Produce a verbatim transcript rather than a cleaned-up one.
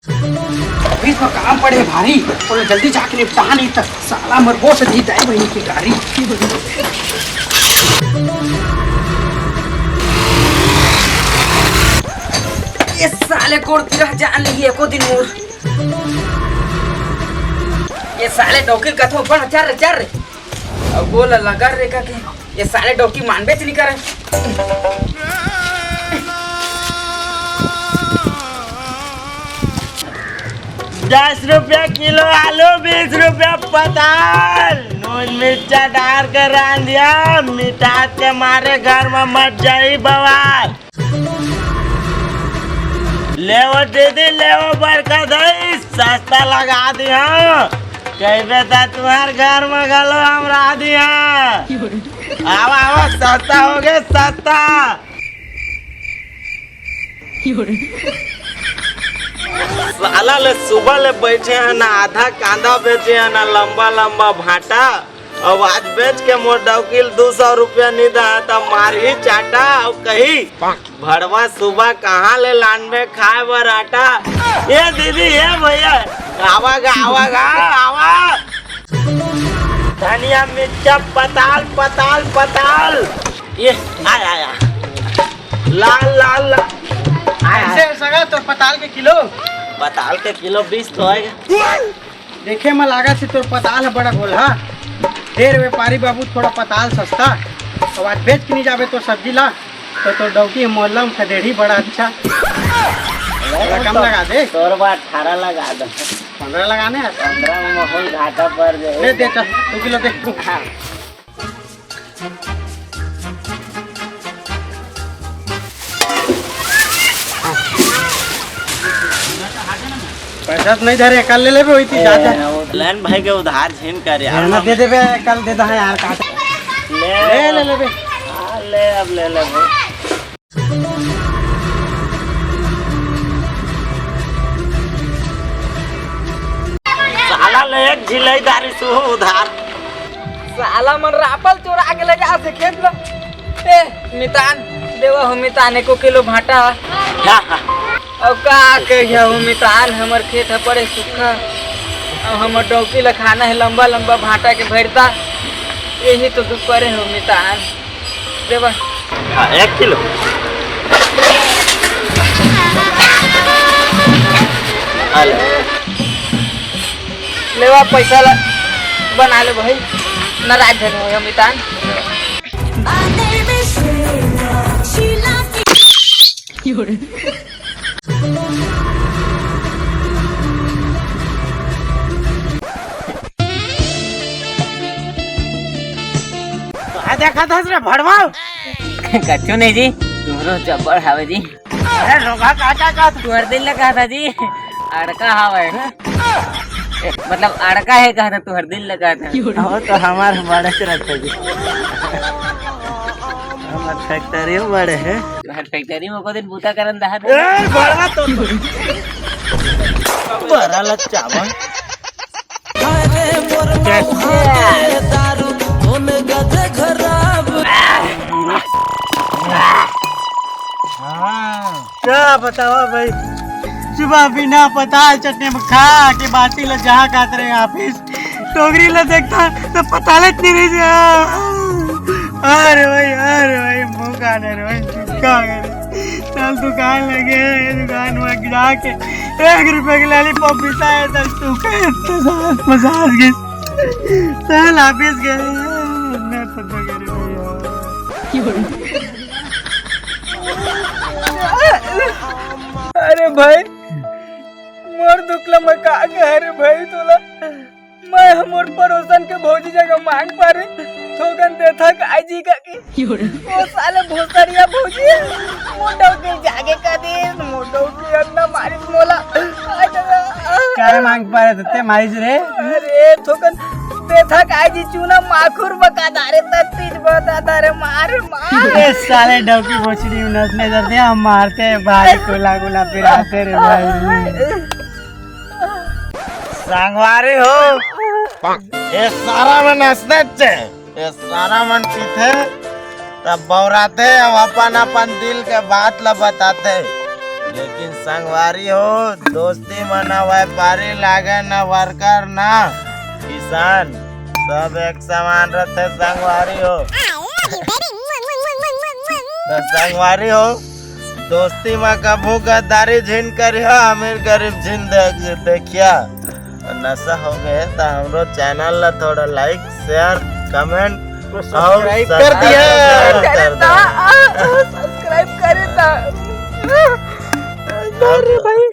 Office में काम पड़े भारी, तो जल्दी जाके निपटा, नहीं तो साला मर बोस दी दाई बहन की गाड़ी। ये साले कोड़ तिरह जान ली एको दिन मोर। ये साले डौकी कथो बड़ चर रे, चर रे। अब बोल लगा रे का के ये साले डौकी मानबे च नहीं करे। दस रुपया किलो आलू, बीस रुपया पताल, नून मिर्चा डार के रांधिया, मिठास के मारे घर में मच जाई बवाल। लेवो दीदी, लेवो बड़का दाई, सस्ता लगा दिया। कहिबे त तुहर घर में घलो हम रह दिया। आवा, आवा, सस्ता हो गए, सस्ता। साला ले सुबह ले बैठे हैं, ना आधा कांदा बेचे हैं, ना लंबा लंबा भाटा। अब आज बेच के मोर डौकी ल दू सौ रुपया नी दा, त मारही चाटा। अब कही, "भड़वा सुबह कहाँ ले लानबे खाए बर आटा?" ए दीदी, ए भैया, आवा गा, आवा गा, आवा। धनिया, मिर्चा, पताल, पताल, पताल। ये, आय, आय, आय। लाल, लाल, लाल। आय, आय। कैसे सगा तोर पताल के किलो? पताल के किलो बीस तो होएगा। देखे म लागत हे तोर पताल ह बड़ा गोल्हा। दे रे व्यापारी बाबू, थोड़ा पताल सस्ता। अब आज बेच के नहीं जाबे तोर सब्जी ला, तो तोर डौकी मोहल्ला में खदेड़ी बड़ा अच्छा। थोड़ा कम लगा दे। तोर बार अठारह लगा दो। पन्द्रह लगाने हैं। पन्द्रह में माहौल घाटा पड़ जाए। ले दे चल, दू किलो दे। हाँ। पैसा तो नहीं धरे, कल ले लेबे, वही थी, जा, जा। ए, वो लाइन भाई के उधार झिन कर यार। ना दे देबे, कल दे दे यार, काट। ले, ले, ले लेबे। हाँ, ले, अब ले लेबे। साला ले एक झिलाई दारी सु उधार। साला मन रापल चोरा के ले जा से खेत लो। ए, मितान, देवा हो मितान, एको किलो भाटा। हाँ, हाँ। अब का कहिया हो मितान, हमर खेत ह पड़े सुखा। अब हमर डौकी ल खाना हे लंबा लंबा भाटा के भरता। यही तो दुख परे हो मितान। देवा। हाँ, एक किलो। आ ले। लेवा पैसा ला, बना ले भाई, नाराज झन हो मितान। का देखत हस रे भड़वा? कछु नहीं जी, तुमरो जब्बर हावे जी। अरे रोगा का, का, का? तुहर दिल लगा था जी, अड़का हावे। ए, मतलब अड़का है कहा था, तुहर दिल लगा था। और तो हमार बड़े से रखते जी। हमार फैक्ट्री में बड़े है। तुहर फैक्ट्री में को दिन बूता करन दहा था। ए, भड़वा तो। बड़ा लच्चावा। हाँ। क्या बतावा भाई, सुबह बिना पताल चटनी में खा के बाटी ला जहाँ खात रहे ऑफिस, टोकरी ला देखता तो पताले च नहीं रही जा। अरे भाई, अरे भाई, मुंह का नहीं रे भाई, क्या करे? चल दुकान लगे, दुकान में जाके एक रुपए की लॉलीपॉप मिलता है, चल तू के मसाज के चल ऑफिस गए। मैं पता करे भैया। अरे भाई, मोर दुख ला मैं का कहे रे भाई तोला। मैं हमर पड़ोसन के भौजी जगह मांग पारे, थोकन देथा काजी का की। ओ साले भोसरिया भौजी, मोटो के जागे का दे, मोटो के अन्ना मारिस मोला। आ दादा। काय मांग पारे तते मारिस रे? अरे थोकन देथा काजी चूना माखुर बका दारे तत्तीज बता दारे मार मार। ए साले डौकी बोचड़ी नसने जर दे, हम मारते हैं भाई, कोला कोला पिराते रे भाई। संगवारी हो, ये सारा मन हंसने चे, ये सारा मन पीथे, तब बौराथे, अब अपन अपन दिल के बात ला बताथे। लेकिन संगवारी हो, दोस्ती म ना व्यापारी लागे, ना वर्कर, ना किसान, सब एक समान रथे संगवारी हो। तो संगवारी हो, दोस्ती म कभू गद्दारी झिन करिहा, अमीर गरीब झिन देख, देखिया। नशा हो गए तो हमरो चैनल ला थोड़ा लाइक, शेयर, कमेंट और सब्सक्राइब कर दिया। सब्सक्राइब कर दो। सब्सक्राइब करे ता। अरे भाई।